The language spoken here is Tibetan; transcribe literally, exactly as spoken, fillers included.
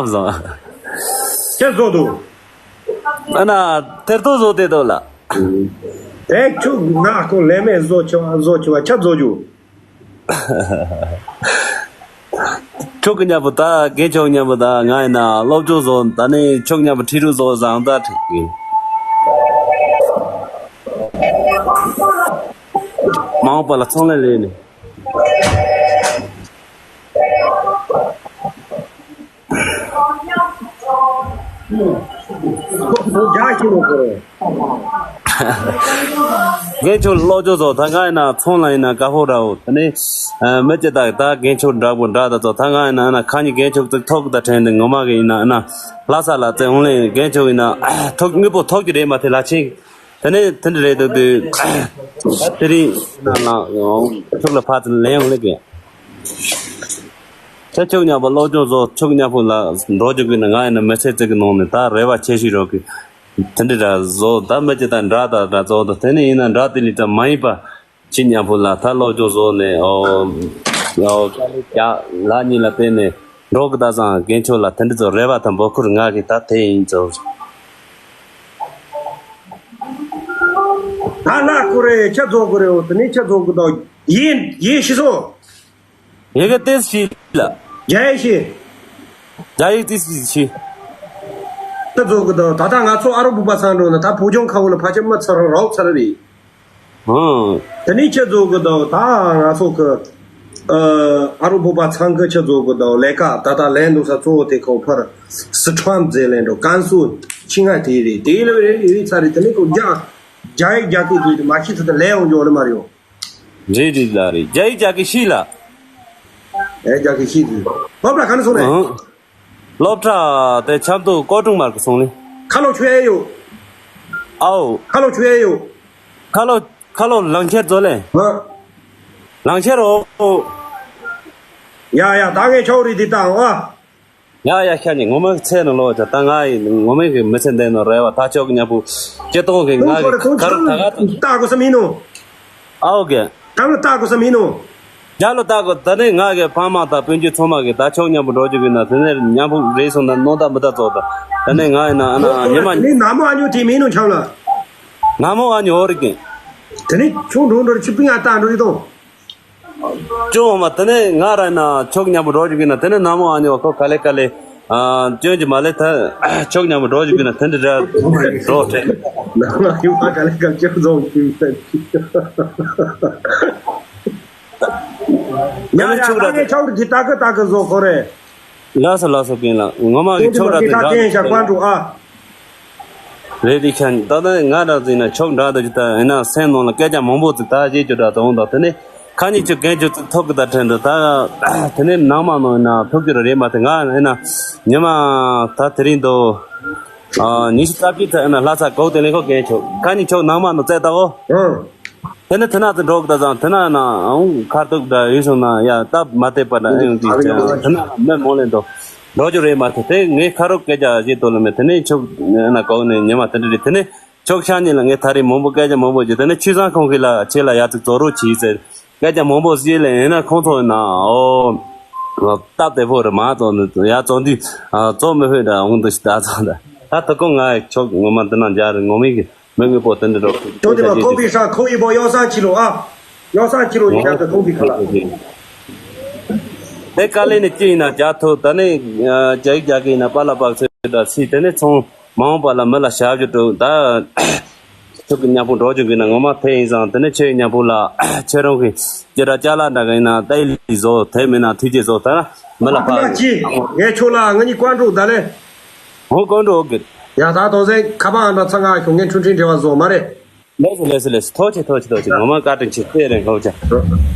བཟང་། ཁྱེད་བཟོ་འདུག་ཨ་ན། ཐེར་ཐོ་བཟོ་དེ་དོ་ལ། དེ་ཁྱོད་ང་ཁོ་ལས་མེད་བཟོ་ཆེ་བ་བཟོ་ཆེ་བ་ཁྱེད་བཟོ་རྒྱུ། ཁྱོད་ཀྱི་མཉམ་པོ་ད་རྒན་ཁྱོད་མཉམ་པོ་ད་ང་ཡིན་ན་སློབ་སྦྱོང་བཟོ་ད་ནི་ཁྱོད་མཉམ་པོ་ཁྲིད་རུ་བཟོ་བཟང་ད་ཁྲིད་ཀྱི། མ་འོངས་པ་ལ་ཚོང་ལས་ལས་ནས། རྒན་ཁྱོད་སློབ་སྦྱོང་བཟོ་ད་ང་ཡིན་ན་ཚོང་ལ་ཡིན་ན་དཀའ་ཕོག་རའོ་ད་ནི་མི་ཅི་ད་ད་རྒན་ཁྱོད་འདྲ་པོ་འདྲ་ད་ཚོ་ད་ང་ཡིན་ན་ན་ཁ་ཉིན་རྒན་ཁྱོད་ཚིག་ཐོག་ད་དྲན་ནས་ངོ་མ་གི་ཡིན་ན་ན་ལྷ་ས་ལ་བཙན་འོང་ལེ་རྒན་ཁྱོད་ཡིན་ན་ཐོག་དངོས་པོ་ཐོག་གི་རེད་མ་དེ་ལ་ཆེ། དེ་ནས་དེ་འདྲ་རེད་འདུག་དུས། དེ་རིང་ནང་ལ་ཡང་ཕྱོགས་ལ་ཕར་ཚུར་ལེན་ཡོང་ལེ་གི། ད་ཁྱོད་མཉམ་པོ་སློབ་སྦྱོང་བཟོ་ཁྱོད་མཉམ་པོ་ལ་འགྲོ་རྒྱུ་གི་ན་ང་ཡིན་ན་མི་ཚེ་གཅིག་གི་ནང་ནས་ད་རེ་བ་ཆེ་ཤོས་རོགས་གི། དེ་འདྲ་ར་བཟོ་ད་མི་ཅི་ད་འདྲ་ད་འདྲ་བཟོ་ད་དེ་ནས་ཡིན་ན་འདྲ་དེ་ལས་ད་མ་ཡིན་པ། ཁྱེད་མཉམ་པོ་ལ་ད་སློབ་སྦྱོང་བཟོ་ནས་ཨོ། ཨོ། ལ་གཉིས་ལ་བརྟེན་ནས་འགྲོ་གི་ད་བཟང་རྒན་ཁྱོད་ལ་དེ་འདྲ་ཚོ་རེ་བ་དང་འབོད་སྐུལ་ང་གི་ད་དེ་ཡིན་ཚོ། ད་ལ་ཀུ་རེ་ཁྱེད་ཚོ་ཀུ་རེ་འོ་དེ་ནས་ཁྱེད་ཚོ་ཀུ་དང་ཡིན་ཡིན་ཤི་སོ། ཡི་གེ་ཏེས་ཤི་ལ། རྒྱ་ཡིག་ཤི། རྒྱ་ཡིག་ཏེས་ཤི་ཤི། ཁྱེད་ཚོ་ཀུ་དང་ད་ལྟ་ང་ཚོ་ཨ་རོ་བུ་པ་ཚང་འགྲོ་ན་ད་བོད་ལྗོངས་ཁ་བོ་ལ་ཕལ་ཆེར་མི་ཚར་རོགས་ཚར་རེད། ཨང་། དེ་ནས་ཁྱེད་ཚོ་གི་དང་ད་ང་ཚོ་གི་ཨ་ཨ་རོ་བོད་པ་ཚང་གི་ཁྱེད་ཚོ་གི་དང་ལས་ཀ་ད་ལྟ་ལས་འདུག་ས་གཙོ་བོ་དེ་ཁོ་ཕར་སི་ཁྲོན་མཛེས་ལེན་འགྲོ་ཀན་སུའུ་ཆིང་ཨ་དེ་རེད་དེ་ལ་རེད་རེད་ཚ་རེད་དེ་ནས་ཁོ་རྒྱ་རྒྱ་ཡིག་རྒྱ་སྐད་དེ་མ་ཤེས་ཚོད་ལས་འོང་རྒྱུ་ལ་མ་རེད་ཡོ། རེད་རེད་ལ་རེད་རྒྱ་ཡིག་རྒྱ་སྐད་ཤེས་ལ། ཨེ་རྒྱ་སྐད་ཤེས་དེ་སློབ་གྲྭ་ག་ནས་སོང་ནས། ཨང་། སློབ་གྲྭ་དེ་ཆབ་མདོ་ཀོ་ཀྲུང་མར་གི་སོང་ལེ། ཁ་ལོ་ཆུ་ཨེ་ཡོད། ཨའོ། ཁ་ལོ་ཆུ་ཨེ་ཡོད། ཁ་ལོ་ཁ་ལོ་ལང་ཁྱེར་ཛོ་ལེ། ཧ། ལང་ཁྱེར་ཨོ། ཡ་ཡ་ད་ངས་ཆའོ་རི་དི་ཏང་ཨ། ཡ་ཡ་ཤ་ཉེ་ངོ་མ་ཚེ་ནང་ལོ་ཅ་ད་ང་ཡི་ངོ་མ་གི་མི་ཚེ་འདས་ནོ་རེ་བ་ད་ཆོག་གི་ཉ་པུ། ཁྱེད་ཏོང་གི་ང་གི་ཁ་རུ་ད་ག་ད། ལྟ་དགོས་ས་མིན་ནོ། ཨའོ་གི། ད་ལོ་ལྟ་དགོས་ས་མིན་ནོ། རྒྱ་ལོ་ལྟ་དགོས་ད་ནི་ང་གི་ཕ་མ་དང་སྤུན་མཆེད་ཚང་མ་གི་ད་ཆོག་མཉམ་པོ་འགྲོ་རྒྱུ་གི་ན་དེ་ནས་མཉམ་པོ་རེད་སོང་ན་ནོ་ད་མི་ད་ཙོག་ད་ད་ནི་ང་ཡིན་ན་ཨ་ན་ཉི་མ། ནི་ན་མོ་ཨ་ཉོ་དེ་མིན་ནོ་ཆང་ལ། ན་མོ་ཨ་ཉོ་འོ་རིག་གི། དེ་ནི་ཆུང་འགྲོ་འགྲོ་ཆུ་པིང་ཨ་ལྟ་འགྲོ་རི་དོ། ཅོ་མ་དེ་ནི་ང་ར་ན་ཆོག་མཉམ་པོ་འགྲོ་རྒྱུ་གི་ན་དེ་ནི་ན་མོ་ཨ་ཉོ་ཁོ་ག་ལེ་ག་ལེ། ཨ། སྐྱོན་གྱི་མ་ལེ་ད་ཆོག་མཉམ་པོ་འགྲོ་རྒྱུ་གི་ན་དེ་འདྲ་འགྲོ་དྲན། ཡུ་བ་ག་ལེ་ག་ལེ་ཆོག་རྫོང་གི་ཡ་ཡ་ཆོག་ར་ད་ངས་ཆོག་གི་ཏག་གི་ཏག་གི་བཟོ་ཁོ་རེ། ལགས་སོ་ལགས་སོ་རྒན་ལགས་ངོ་མ་གི་ཆོག་ར་དེ་འདྲ་ཁ་ཅན་ཞག་པ་འགྲོ་ཨ། རེད་རེད་ཁྱེད་ད་ལྟ་ང་རང་ཚོ་ཡིན་ན་ཆོག་འདྲ་ད་ཅི་ད་ཡིན་ན་སེམས་ནང་ལ་སྐད་ཆ་མང་པོ་ཅིག་ད་བཤད་རྒྱུ་འདྲ་དང་དང་དེ་ནས་ཁ་ཉིན་ཅིག་རྒན་ཅིག་ཅིག་ཐོབ་གི་ད་དྲན་འདུག་ད་དེ་ནས་ནང་མ་ནང་ཡིན་ན་ཐོབ་རྒྱུ་རེད་མ་དེ་ང་ཡིན་ན་ཉི་མ་ད་དེ་རིང་དུ་ཉི་ཤུ་རྩ་བརྒྱད་ད་ཡིན་ན་ལྷ་ས་གོ་དེ་ལས་ཁོ་རྒན་ཆོག་ཁ་ཉིན་ཆོག་ནང་མ་ནང་བཙལ་ད་འོ། དེ་ནས་དེ་ན་དུ་འགྲོ་གི་ད་ཙང་དེ་ན་ན་ཨང་ཁར་ཐུག་ད་ཡིན་སོང་ན་ཡ་སྟབས་མ་བདེ་པ་ད་ཨེ་ཡོང་དུས་དེ་ན་མི་མོ་ལེན་དུ་འགྲོ་རྒྱུ་རེད་མ་ཐུབ་དེ་ངས་ཁ་རོག་སྐད་ཆ་བཤད་དོ་ལ་མེད་དེ་ནས་ཆོག་ན་གོ་ནས་ཉི་མ་དེ་འདྲ་རེད་དེ་ནས་ཆོག་ཤ་ཉིན་ལ་ངས་ད་རེས་མང་པོ་སྐད་ཆ་མང་པོ་བརྗོད་དེ་ནས་ཆུ་བཟང་ཁོང་གི་ལ་ཆེ་ལ་ཡ་ཚིག་རྫོགས་རོགས་གྱིས་ཟེར་སྐད་ཆ་མང་པོ་བཤད་ལ་ཡིན་ན་ཁོང་ཚོ་ཡིན་ན་ཨོ་སྟབས་བདེ་པོ་རེད་མ་ཙོག་ནས་ཡ་ཙོག་འདི་ཙོག་མི་ཕོད་འདྲ་འོང་དུ་ཞིག་ད་ཙོག་ད་ད་དུ་ཁོང་ང་ཆོག་ངོ་མ་འདི་ན་འཇག་རེད་ངོ་མིག་གི་མི་དངོས་པོ་དེ་འདྲ་རོགས་ཁྱོད་དེ་མ་ཁོག་པའི་ཧྲ་ཁོག་ཡི་པོ་གཡོ་ས་ཁྱི་ལོ་ཨ། གཡོ་ས་ཁྱི་ལོ་ཡི་ཤ་དུ་ཁོག་པའི་ཁ་ལ། དེ་དཀའ་ལས་ནི་ཅི་ཡིན་ན་རྒྱག་ཐུབ་ད་ནི་རྒྱ་ཡིག་རྒྱག་གི་ཡིན་ན་པཱ་ལགས་པཱ་ཚོས་འདྲ་སྲིད་དེ་ནི་ཚོང་མ་འོངས་པ་ལ་མི་ལ་ཞབས་ཞུ་སྒྲུབ་ད། ཁྱོད་ཀྱི་མཉམ་པོ་འགྲོ་རྒྱུ་གི་ན་ངོ་མ་ཕེ་ཡིན་ཙང་དེ་ནི་ཁྱོད་ཡི་མཉམ་པོ་ལ་ཁྱོད་རང་གི་སྐྱེ་ར་ཅ་ལག་འདྲ་གི་ཡིན་ན་ཏའི་ལི་བཟོ་དེ་མིན་ན་ཐུགས་རྗེ་བཟོ་ད་ན་མི་ལ་ཨ་ཕ་ཕ་ཅི་ངས་ཁྱོད་ལ་ང་གཉིས་བཀའ་འགྲོ་ད་ལེ། ཧོ་ཀོན་འགྲོ་གི། ཡ་ད་དོ་ཟེ་ཁ་པ་ཨ་འདྲ་ཚ་ང་ཁྱོད་ངས་འཕྲུལ་འཕྲུལ་འབྲེལ་བ་བཟོ་མ་རེད། ལེ་སི་ལེ་སི་ལེ་སི་ཐོག་ཆེ་ཐོག་ཆེ་ཐོག་ཆེ་ངོ་མ་བཀའ་དྲིན་ཆེ་ཚེ་རིང་ཧོ་ཅ།